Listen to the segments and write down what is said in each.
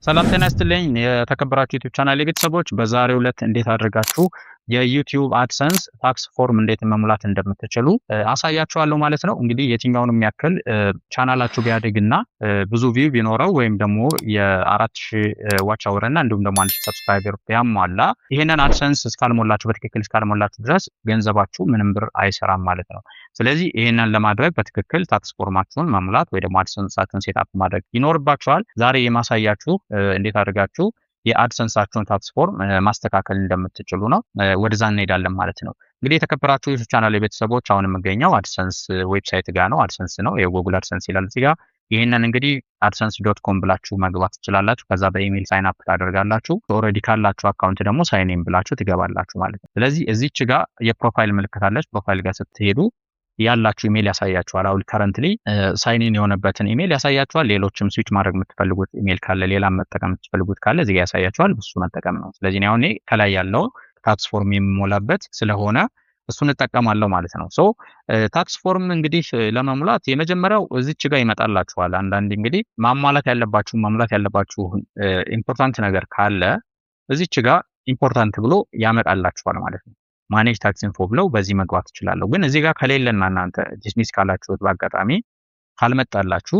ሰላም ጤና ይስጥልኝ የተከበራችሁ YouTube channel ቤተሰቦች፣ በዛሬው ዕለት እንዴት አድርጋችሁ የ YouTube AdSense tax form እንዴት መሙላት እንደምትችሉ አሳያችኋለሁ ማለት ነው። እንግዲህ የትኛውንም ያክል ቻናላችሁ ቢያድግና ብዙ view ቢኖረው ወይም ደግሞ የ4000 watch hour እና እንዲሁም ደግሞ 1000 subscriber ቢያሟላ ይሄንን AdSense እስካልሞላችሁ፣ በትክክል እስካልሞላችሁ ድረስ ገንዘባችሁ ምንም ብር አይሰራም ማለት ነው። ስለዚህ ይሄንን ለማድረግ በትክክል tax form ኣችሁን መሙላት ወይ ደግሞ AdSense ኣችሁን set up ማድረግ ይኖርባችኋል። ዛሬ የማሳያችሁ እንዴት አድርጋችሁ የ AdSense ኣችሁን tax form ማስተካከል እንደምትችሉ ነው። ወደዛ እንሄዳለን ማለት ነው። እንግዲህ የተከበራችሁ YouTube channel ቤተሰቦች፣ አሁን የምገኘው AdSense website ጋር ነው። AdSense ነው፣ የ Google AdSense ይላል እዚህ ጋር። ይህንን እንግዲህ AdSense.com ብላችሁ መግባት ትችላላችሁ። ከዛ በ email sign up ታደርጋላችሁ። Already ካላችሁ account ደግሞ sign in ብላችሁ ትገባላችሁ ማለት ነው። ስለዚህ እዚች ጋር የ profile ምልክት አለች። Profile ጋር ስትሄዱ ያላችሁ ኢሜል ያሳያችኋል። አሁን currently sign in የሆነበትን ኢሜል ያሳያችኋል። ሌሎችም switch ማድረግ የምትፈልጉት ኢሜል ካለ፣ ሌላም መጠቀም የምትፈልጉት ካለ እዚህ ጋር ያሳያችኋል። እሱ መጠቀም ነው። ስለዚህ አሁን ከላይ ያለው tax form የምሞላበት ስለሆነ እሱን እጠቀማለሁ ማለት ነው። So tax form እንግዲህ ለመሙላት የመጀመሪያው እዚች ጋር ይመጣላችኋል። አንዳንድ እንግዲህ ማሟላት ያለባችሁ important ነገር ካለ እዚች ጋር important ብሎ ያመጣላችኋል ማለት ነው። Manage tax info ብለው በዚህ መግባት ትችላለሁ። ግን እዚህ ጋር ከሌለና እናንተ dismiss ካላችሁት፣ በአጋጣሚ ካልመጣላችሁ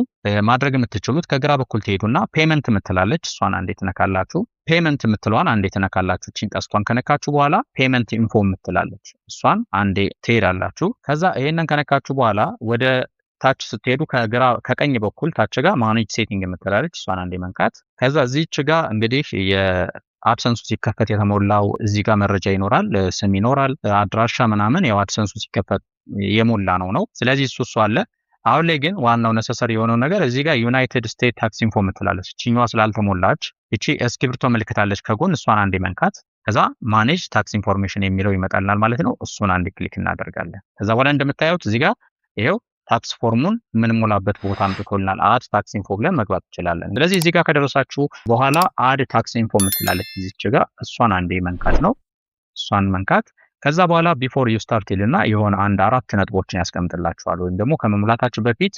ማድረግ የምትችሉት ከግራ በኩል ትሄዱና payment የምትላለች እሷን አንዴ ትነካላችሁ። Payment የምትለዋን አንዴ ትነካላችሁ። ቺን ቀስቷን ከነካችሁ በኋላ payment info የምትላለች እሷን አንዴ ትሄዳላችሁ። ከዛ ይሄንን ከነካችሁ በኋላ ወደ ታች ስትሄዱ ከግራ ከቀኝ በኩል ታች ጋር manage setting የምትላለች እሷን አንዴ መንካት። ከዛ እዚች ጋር እንግዲህ AdSense ኡ ሲከፈት የተሞላው እዚህ ጋር መረጃ ይኖራል፣ ስም ይኖራል፣ አድራሻ ምናምን፣ ያው AdSense ኡ ሲከፈት የሞላ ነው። ስለዚህ እሱ አለ። አሁን ላይ ግን ዋናው necessary የሆነው ነገር እዚህ ጋር United States tax info የምትላለች እችኛዋ ስላልተሞላች እቺ እስክሪብቶ ምልክት አለች ከጎን፣ እሷን አንዴ መንካት። ከዛ manage tax information የሚለው ይመጣልናል ማለት ነው። እሱን አንድ click እናደርጋለን። ከዛ በኋላ እንደምታዩት እዚህ ጋር ይኸው tax form ኡን የምንሞላበት ቦታ አምጥቶልናል። Add tax info ብለን መግባት እንችላለን። ስለዚህ እዚህ ጋር ከደረሳችሁ በኋላ add tax info የምትላለች እዚች ጋር፣ እሷን አንዴ መንካት ነው። እሷን መንካት። ከዛ በኋላ before you start ይልና የሆነ አንድ አራት ነጥቦችን ያስቀምጥላችኋል። ወይም ደግሞ ከመሙላታችሁ በፊት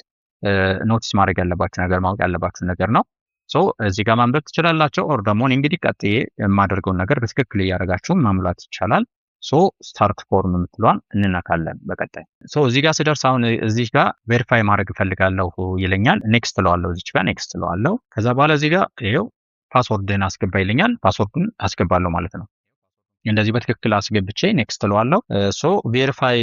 notice ማድረግ ያለባችሁ ነገር፣ ማወቅ ያለባችሁ ነገር ነው። So እዚህ ጋር ማንበብ ትችላላችሁ። Or ደግሞ እንግዲህ ቀጥዬ የማደርገውን ነገር በትክክል እያደረጋችሁ መሙላት ይቻላል። So start form የምትለዋን እንነካለን በቀጣይ። So እዚህ ጋር ስደርስ አሁን እዚህ ጋር verify ማድረግ እፈልጋለሁ ይለኛል። Next እለዋለሁ። እዚች ጋር next እለዋለሁ። ከዛ በኋላ እዚህ ጋር ይኸው password ን አስገባ ይለኛል። Password ኡን አስገባለሁ ማለት ነው። እንደዚህ በትክክል አስገብቼ next እለዋለሁ። So verify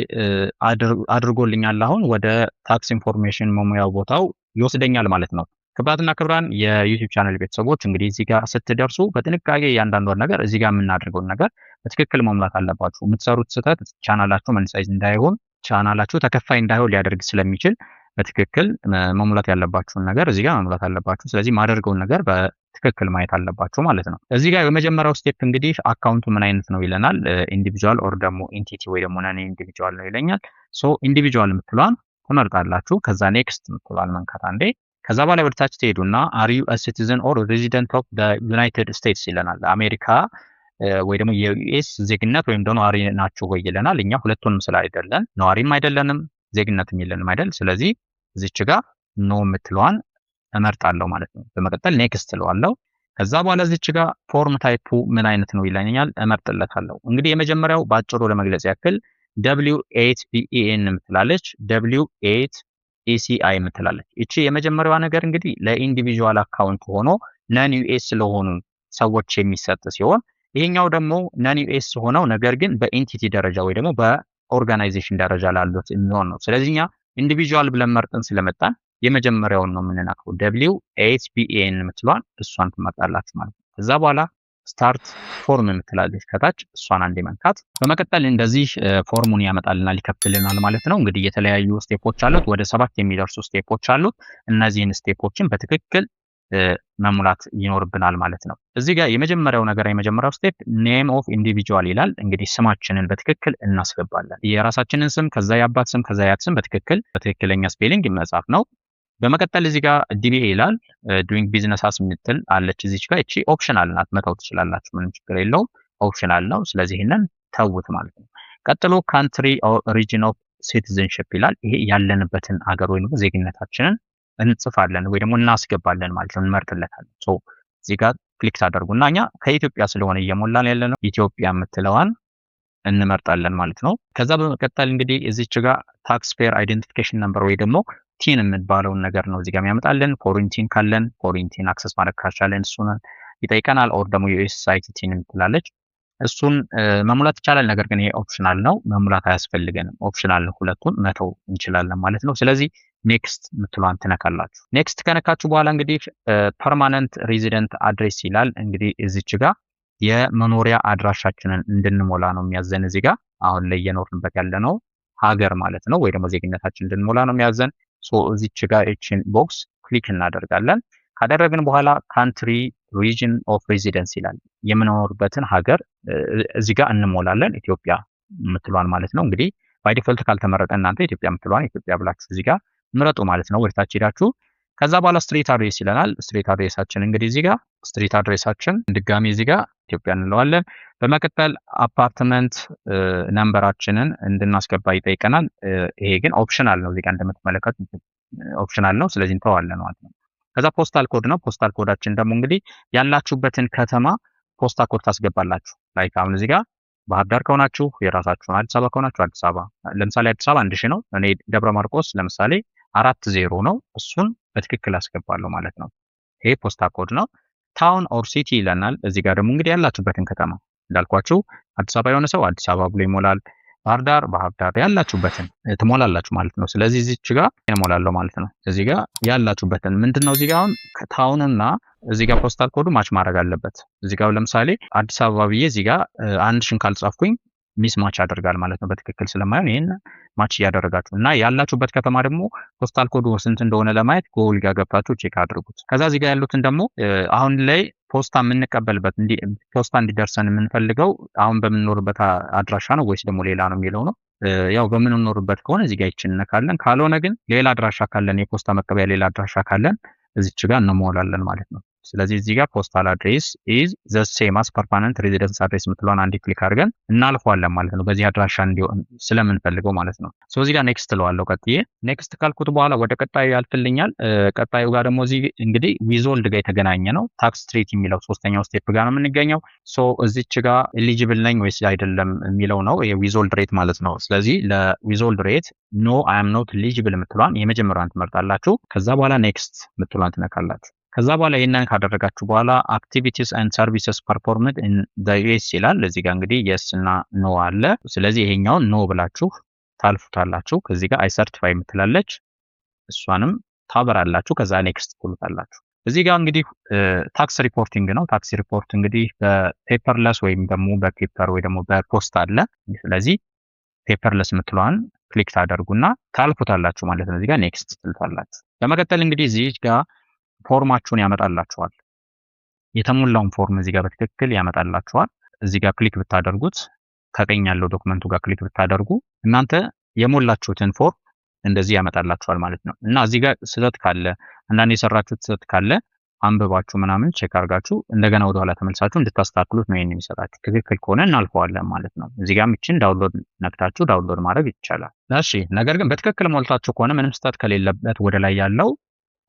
አድርጎልኛል። አሁን ወደ tax information መሙያው ቦታው ይወስደኛል ማለት ነው። ክቡራትና ክቡራን የ YouTube channel ቤተሰቦች፣ እንግዲህ እዚህ ጋር ስትደርሱ በጥንቃቄ እያንዳንዷን ነገር፣ እዚህ ጋር የምናደርገውን ነገር በትክክል መሙላት አለባችሁ። የምትሰሩት ስህተት ቻናላችሁ monetize እንዳይሆን፣ ቻናላችሁ ተከፋይ እንዳይሆን ሊያደርግ ስለሚችል በትክክል መሙላት ያለባችሁን ነገር እዚህ ጋር መሙላት አለባችሁ። ስለዚህ ማደርገውን ነገር በትክክል ማየት አለባችሁ ማለት ነው። እዚህ ጋር የመጀመሪያው step እንግዲህ account ኡ ምን አይነት ነው ይለናል። Individual or ደግሞ entity ወይ ደግሞ non individual ነው ይለኛል። So individual የምትለዋን ትመርጣላችሁ። ከዛ next የምትለዋን መንካት አንዴ። ከዛ በኋላ ወደ ታች ትሄዱና are you citizen or resident of United States ይለናል። አሜሪካ ወይ ደግሞ የ US ዜግነት ወይም ደግሞ ነዋሪ ናችሁ ወይ ይለናል። እኛ ሁለቱንም ስላይደለን ነዋሪም አይደለንም፣ ዜግነትም የለንም አይደል? ስለዚህ እዚች ጋር no የምትለዋን እመርጣለሁ ማለት ነው። በመቀጠል next እለዋለሁ። ከዛ በኋላ እዚች ጋር form type ኡ ምን አይነት ነው ይለኛል፣ እመርጥለታለሁ። እንግዲህ የመጀመሪያው በአጭሩ ለመግለጽ ያክል W-8BEN የምትላለች፣ W-8ECI የምትላለች። እቺ የመጀመሪያዋ ነገር እንግዲህ ለ individual account ሆኖ non US ለሆኑ ሰዎች የሚሰጥ ሲሆን ይሄኛው ደግሞ non US ሆነው ነገር ግን በ entity ደረጃ ወይ ደግሞ በ organization ደረጃ ላሉት የሚሆን ነው። ስለዚህ እኛ individual ብለን መርጠን ስለመጣን የመጀመሪያውን ነው የምንነካው። W-8BEN የምትለዋን እሷን ትመርጣላችሁ ማለት ነው። ከዛ በኋላ start form የምትላለች ከታች፣ እሷን አንዴ መንካት። በመቀጠል እንደዚህ form ኡን ያመጣልናል፣ ይከፍትልናል ማለት ነው። እንግዲህ የተለያዩ step ኦች አሉት። ወደ ሰባት የሚደርሱ step ኦች አሉት። እነዚህን step ኦችን በትክክል መሙላት ይኖርብናል ማለት ነው። እዚህ ጋር የመጀመሪያው ነገር፣ የመጀመሪያው step name of individual ይላል። እንግዲህ ስማችንን በትክክል እናስገባለን። የራሳችንን ስም፣ ከዛ የአባት ስም፣ ከዛ የአያት ስም በትክክል በትክክለኛ spelling መጻፍ ነው። በመቀጠል እዚህ ጋር DBA ይላል። Doing business as የምትል አለች እዚች ጋር። እቺ optional ናት፣ መተው ትችላላችሁ፣ ምንም ችግር የለውም። Optional ነው። ስለዚህ ይህንን ተውት ማለት ነው። ቀጥሎ country or region of citizenship ይላል። ይሄ ያለንበትን አገር ወይም ዜግነታችንን እንጽፋለን ወይ ደግሞ እናስገባለን ማለት ነው፣ እንመርጥለታለን። So እዚህ ጋር click ታደርጉና እኛ ከኢትዮጵያ ስለሆነ እየሞላን ያለ ነው ኢትዮጵያ የምትለዋን እንመርጣለን ማለት ነው። ከዛ በመቀጠል እንግዲህ እዚች ጋር taxpayer identification number ወይ ደግሞ TIN የሚባለውን ነገር ነው እዚህ ጋር የሚያመጣልን። Foreign TIN ካለን፣ foreign TIN access ማድረግ ካቻለን እሱን ይጠይቀናል። Or ደግሞ US ITIN የምትላለች፣ እሱን መሙላት ይቻላል። ነገር ግን ይሄ optional ነው፣ መሙላት አያስፈልገንም። Optional ነው፣ ሁለቱን መተው እንችላለን ማለት ነው። ስለዚህ next የምትለዋን ትነካላችሁ። Next ከነካችሁ በኋላ እንግዲህ permanent resident address ይላል። እንግዲህ እዚች ጋር የመኖሪያ አድራሻችንን እንድንሞላ ነው የሚያዘን። እዚህ ጋር አሁን ላይ እየኖርንበት ያለነው ሀገር ማለት ነው፣ ወይ ደግሞ ዜግነታችን እንድንሞላ ነው የሚያዘን። So እዚች ጋር ይችን box click እናደርጋለን። ካደረግን በኋላ country region of residence ይላል። የምንኖርበትን ሀገር እዚህ ጋር እንሞላለን፣ ኢትዮጵያ የምትሏን ማለት ነው። እንግዲህ by default ካልተመረጠ እናንተ ኢትዮጵያ የምትሏን ኢትዮጵያ ብላችሁ እዚህ ጋር ምረጡ ማለት ነው። ወደታች ሄዳችሁ ከዛ በኋላ street address ይለናል። Street address ኣችን እንግዲህ እዚህ ጋር street address ኣችን ድጋሚ እዚህ ጋር ኢትዮጵያ እንለዋለን። በመቀጠል apartment number ኣችንን እንድናስገባ ይጠይቀናል። ይሄ ግን optional ነው። እዚህ ጋር እንደምትመለከቱት optional ነው። ስለዚህ እንተዋለን ማለት ነው። ከዛ postal code ነው። Postal code ኣችን ደግሞ እንግዲህ ያላችሁበትን ከተማ postal code ታስገባላችሁ። Like አሁን እዚህ ጋር ባህር ዳር ከሆናችሁ የራሳችሁን፣ አዲስ አበባ ከሆናችሁ አዲስ አበባ። ለምሳሌ አዲስ አበባ 1000 ነው። እኔ ደብረ ማርቆስ ለምሳሌ 40 ነው። እሱን በትክክል አስገባለሁ ማለት ነው። ይሄ postal code ነው። Town or city ይለናል። እዚህ ጋር ደግሞ እንግዲህ ያላችሁበትን ከተማ እንዳልኳችሁ አዲስ አበባ የሆነ ሰው አዲስ አበባ ብሎ ይሞላል። ባህር ዳር፣ ባህር ዳር፣ ያላችሁበትን ትሞላላችሁ ማለት ነው። ስለዚህ እዚች ጋር እሞላለሁ ማለት ነው። እዚህ ጋር ያላችሁበትን ምንድን ነው፣ እዚህ ጋር አሁን town ና እዚህ ጋር postal code ኡ match ማድረግ አለበት። እዚህ ጋር ለምሳሌ አዲስ አበባ ብዬ እዚህ ጋር 1000ን ካልጻፍኩኝ mismatch ያደርጋል ማለት ነው። በትክክል ስለማይሆን ይህን match እያደረጋችሁ እና ያላችሁበት ከተማ ደግሞ postal code ኡ ስንት እንደሆነ ለማየት ጎግል ጋር ገብታችሁ check አድርጉት። ከዛ እዚህ ጋር ያሉትን ደግሞ አሁን ላይ ፖስታ የምንቀበልበት፣ ፖስታ እንዲደርሰን የምንፈልገው አሁን በምንኖርበት አድራሻ ነው ወይስ ደግሞ ሌላ ነው የሚለው ነው። ያው በምንኖርበት ከሆነ እዚህ ጋር ይችን እነካለን። ካልሆነ ግን ሌላ አድራሻ ካለን፣ የፖስታ መቀበያ ሌላ አድራሻ ካለን እዚች ጋር እንሞላለን ማለት ነው። ስለዚህ እዚህ ጋር postal address is the same as permanent residence address የምትለዋን አንዴ click አድርገን እናልፈዋለን ማለት ነው። በዚህ አድራሻ እንዲሆን ስለምንፈልገው ማለት ነው። So እዚህ ጋር next እለዋለሁ። ቀጥዬ next ካልኩት በኋላ ወደ ቀጣዩ ያልፍልኛል። ቀጣዩ ጋር ደግሞ እዚህ እንግዲህ withhold ጋር የተገናኘ ነው። Tax treaty የሚለው ሶስተኛው step ጋር ነው የምንገኘው። So እዚች ጋር eligible ነኝ ወይስ አይደለም የሚለው ነው። ይሄ withhold rate ማለት ነው። ስለዚህ ለ withhold rate "No, I am not eligible" የምትለዋን የመጀመሪያዋን ትመርጣላችሁ። ከዛ በኋላ next የምትለዋን ትነካላችሁ። ከዛ በኋላ ይህንን ካደረጋችሁ በኋላ activities and services performed in the US ይላል። እዚህ ጋር እንግዲህ yes እና no አለ። ስለዚህ ይሄኛውን no ብላችሁ ታልፉታላችሁ። ከዚህ ጋር I certify የምትላለች እሷንም ታበራላችሁ። ከዛ next ትሉታላችሁ። እዚህ ጋር እንግዲህ tax reporting ነው። Tax report እንግዲህ በ paperless ወይም ደግሞ በ paper ወይ ደግሞ በፖስት አለ። ስለዚህ paperless የምትለዋን click ታደርጉና ታልፉታላችሁ ማለት ነው። እዚህ ጋር next ትሉታላችሁ። በመቀጠል እንግዲህ እዚህ ጋር ፎርማችሁን ያመጣላችኋል። የተሞላውን ፎርም እዚህ ጋር በትክክል ያመጣላችኋል። እዚህ ጋር click ብታደርጉት፣ ከቀኝ ያለው document ኡ ጋር click ብታደርጉ እናንተ የሞላችሁትን ፎርም እንደዚህ ያመጣላችኋል ማለት ነው። እና እዚህ ጋር ስህተት ካለ፣ አንዳንድ የሰራችሁት ስህተት ካለ አንብባችሁ ምናምን check አድርጋችሁ እንደገና ወደኋላ ተመልሳችሁ እንድታስተካክሉት ነው ይሄን የሚሰጣችሁ። ትክክል ከሆነ እናልፈዋለን ማለት ነው። እዚህ ጋርም ይችን download ነክታችሁ download ማድረግ ይቻላል። እሺ፣ ነገር ግን በትክክል ሞልታችሁ ከሆነ፣ ምንም ስህተት ከሌለበት ወደ ላይ ያለው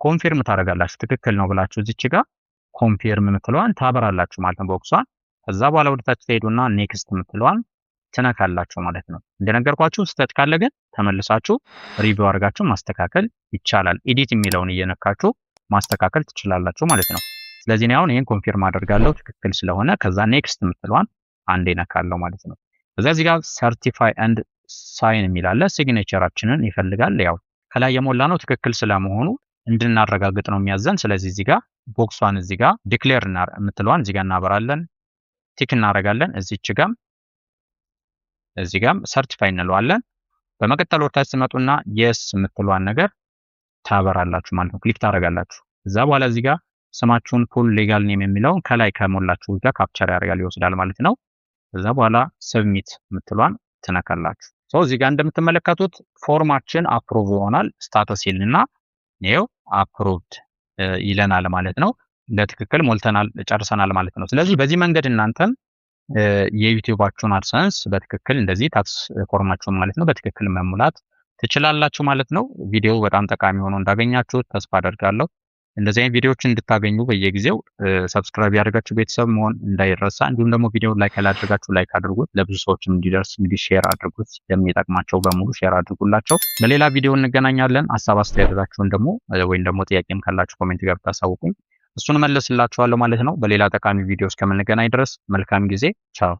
confirm ታደርጋላችሁ። ትክክል ነው ብላችሁ እዚች ጋር confirm የምትለዋን ታበራላችሁ ማለት ነው box ኧን። ከዛ በኋላ ወደ ታች ትሄዱና next የምትለዋን ትነካላችሁ ማለት ነው። እንደነገርኳችሁ ስህተት ካለ ግን ተመልሳችሁ review አድርጋችሁ ማስተካከል ይቻላል። Edit የሚለውን እየነካችሁ ማስተካከል ትችላላችሁ ማለት ነው። ስለዚህ እኔ አሁን ይሄን confirm አደርጋለሁ ትክክል ስለሆነ፣ ከዛ next የምትለዋን አንዴ ነካለሁ ማለት ነው። ከዛ እዚህ ጋር certify and sign የሚል አለ። Signature ኣችንን ይፈልጋል። ያው ከላይ የሞላነው ትክክል ስለመሆኑ እንድናረጋግጥ ነው የሚያዘን። ስለዚህ እዚህ ጋር box ኧን እዚህ ጋር declare የምትለዋን እዚህ ጋር እናበራለን፣ tick እናደርጋለን። እዚች ጋም እዚህ ጋም certify እንለዋለን። በመቀጠል ወደታች ትመጡና yes የምትለዋን ነገር ታበራላችሁ ማለት ነው። Click ታደርጋላችሁ። እዛ በኋላ እዚህ ጋር ስማችሁን full legal name የሚለውን ከላይ ከሞላችሁ ጋር capture ያደርጋል፣ ይወስዳል ማለት ነው። ከዛ በኋላ submit የምትለዋን ትነካላችሁ። So እዚህ ጋር እንደምትመለከቱት ፎርማችን approve ይሆናል። Status ይልና ይኸው approved ይለናል ማለት ነው። በትክክል ሞልተናል፣ ጨርሰናል ማለት ነው። ስለዚህ በዚህ መንገድ እናንተም የ YouTube ኣችሁን AdSense በትክክል እንደዚህ tax ፎርማችሁን ማለት ነው በትክክል መሙላት ትችላላችሁ ማለት ነው። ቪዲዮው በጣም ጠቃሚ ሆኖ እንዳገኛችሁት ተስፋ አደርጋለሁ። እንደዚህ አይነት ቪዲዮዎችን እንድታገኙ በየጊዜው subscribe ያደርጋችሁ ቤተሰብ መሆን እንዳይረሳ። እንዲሁም ደግሞ ቪዲዮውን like ያላደረጋችሁ like አድርጉት፣ ለብዙ ሰዎችም እንዲደርስ እንግዲህ share አድርጉት። የሚጠቅማቸው በሙሉ share አድርጉላቸው። በሌላ ቪዲዮ እንገናኛለን። ሀሳብ አስተያየታችሁን ደግሞ ወይም ደግሞ ጥያቄም ካላችሁ comment ጋር ብታሳውቁኝ እሱን እመልስላችኋለሁ ማለት ነው። በሌላ ጠቃሚ ቪዲዮ እስከምንገናኝ ድረስ መልካም ጊዜ። ቻው።